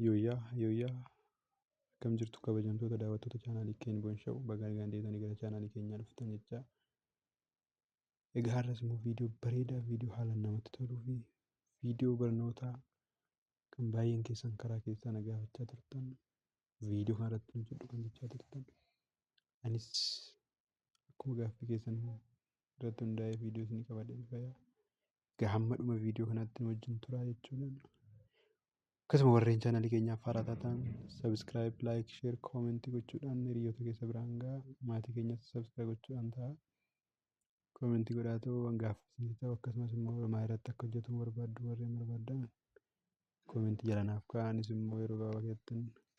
Yooyyaa yooyyaa, akkam jirtu kabajamtoota daawwattoota chaanaalii Keenboon Show? Baga nagaan deebitanii gara chaanaalii keenyaa dhuftan jechaa. Egaa har'as immoo viidiyoo bareedaa, viidiyoo haalaan namatti toluu fi viidiyoo barnootaa kan baay'een keessan karaa keessaa na gaafachaa turtan, viidiyoo kanarratti hojjedhu kan jechaa turtan, anis akkuma gaaffii keessan irratti hundaa'ee viidiyoo isinii qabadhee dhufeera. Egaa hamma dhuma viidiyoo kanaatti nu wajjin turaa jechuudhaan, akkasuma warreen chaanaalii keenyaaf haaraa taatan subscribe, like, share, comment gochuudhaan hiriyoota keessa biraan gahaa. Maatii keenyas subscribe gochuudhaan ta'a. Comment godhaa ta'uu waan gaaffii isinii ta'u, akkasumas immoo maal irratti akka hojjetamu barbaaddu warreen barbaaddan comment jala naaf kaa'aa. Anis immoo yeroo gabaabaa keessatti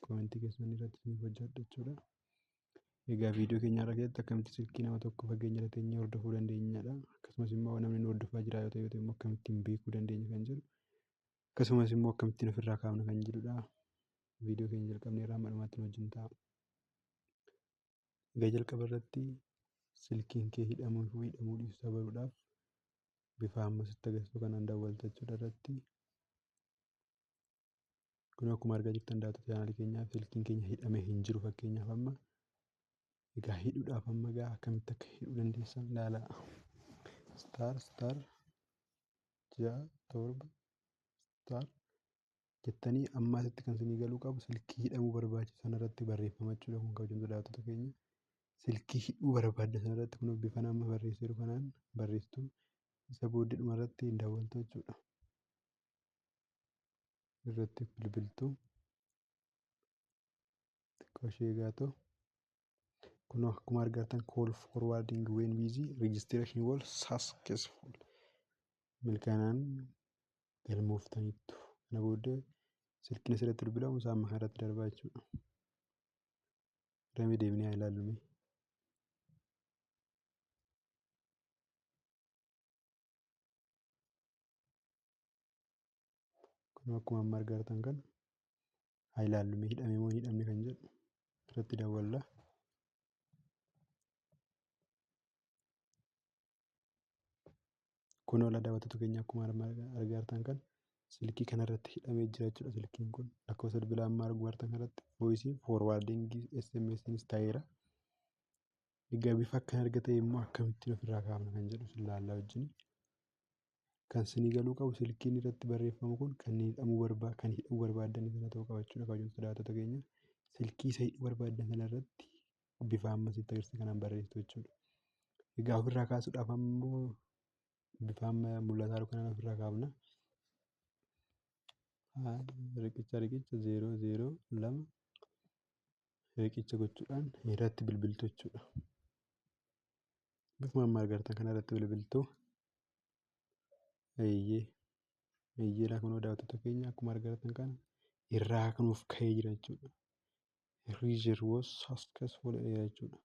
comment keessan irratti isiniif hojjedha jechuudha. Egaa viidiyoo keenya irra keessatti akkamitti silkii nama tokko fageenya irra teenyee hordofuu dandeenyadha. Akkasumas immoo namni nu hordofaa jira yoo ta'e immoo akkamittiin beekuu dandeenya kan jedhu. Akkasumas immoo akkamittiin ofirraa kaafna kan jedhudha. Viidiyoo keenya jalqabnee irraa hamma dhumaatti nu wajjin ta'a. Egaa jalqaba irratti silkiin kee hidhamuu fi hidhamuu dhiisuu baruudhaaf bifa amma sitti agarsiisu kanaan daawwalta jechuudha irratti. Kun akkuma argaa jirtan, daawwattoota chaanaalii keenyaa, silkiin keenya hidhamee hin jiru fakkeenyaaf amma. Egaa hidhuudhaaf amma egaa akkamitti akka hidhuu dandeessan ilaalaa. **6 *7* jettanii amma asitti kan isinii galuu qabu silkii hidhamuu barbaachisu sanarratti barreeffama jechuudha, kun kabajamtoota daawwattoota keenya. Silkii hidhuu barbaadde sanarratti kun bifa nama barreesseeru kanaan barreessitu, isa booddee dhumarratti hin daawwattu jechuudha. Irratti bilbiltu, xiqqoo ishee egaa ta'u. Kun akkuma argattan "Call forwarding when busy registration was successful", milkaa'inaan galmooftaniittu. Kana booddee silkiin asirratti bilbilamu isaa amma kanarratti darbaa jechuudha. Damee deebinee haa ilaallu mee. Kun akkuma amma argattan kana, haa ilaallu mee hidhamee moo hin hidhamne kan jedhu irratti daawwalla. Kun ola daawwattoota keenya, akkuma argaa jirtan kana silkii kanarratti hidhamee jira jechuudha. Silkiin kun lakkoofsa bilbilaa amma arguu jirtan kanarratti voice forwarding SMSnis ta'eera. Egaa bifa akkana erga ta'e immoo akkamittiin ofirraa kaafna kan jedhu sin ilaallaa wajjin. Kan isinii galuu qabu silkiin irratti barreeffamu kun kan hidhamuu barbaadu, kan hidhuu barbaaddan sana ta'uu qaba jechuudha, kabajamtoota daawwattoota keenya. Silkii isa hidhuu barbaaddan sana irratti bifa amma sitti agarsiise kanaan barreessitu jechuudha. Egaa ofirraa kaasuudhaaf ammoo bifa amma mul'ataa jiru kanaan ofirraa kaafna. *#002# gochuudhaan irratti bilbiltu jechuudha. Bifuma amma argartan kana irratti bilbiltu. Eeyyee. Eeyyee, kunoo daawwattoota keenya, akkuma argartan kana irraa nuuf ka'ee jira jechuudha. "Erasure was successful" jechuudha.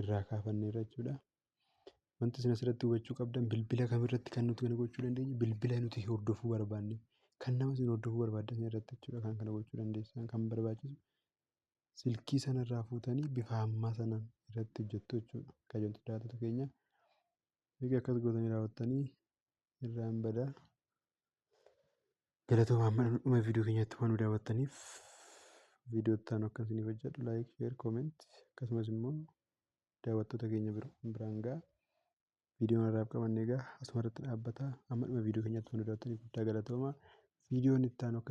Irraa kaafanneerra jechuudha. Wanti isin asirratti hubachuu qabdan, bilbila kamirratti kan nuti kana gochuu dandeenyu, bilbila nuti hordofuu barbaanne, kan nama isin hordofuu barbaaddan irratti jechuudha kan kana gochuu dandeessan. Kan barbaachisu silkii sanarraa fuutanii bifa ammaa sanaan irratti hojjettu jechuudha. Kabajamtoota daawwattoota keenya. Egaa akkas gootanii raawwattanii irraan badaa. Galatooma, amma dhuma viidiyoo keenyaatti waan nu daawwattaniif. Viidiyoo itti aanu akka isiniif hojjedhu like, share, comment akkasumas immoo daawwattoota keenya biraan ga'a. Viidiyoon har'aaf qabanne egaa asuma irratti dhaabbata. Amma dhuma viidiyoo keenyaatti waan nu daawwattaniif guddaa galatooma. Viidiyoon itti aanu akka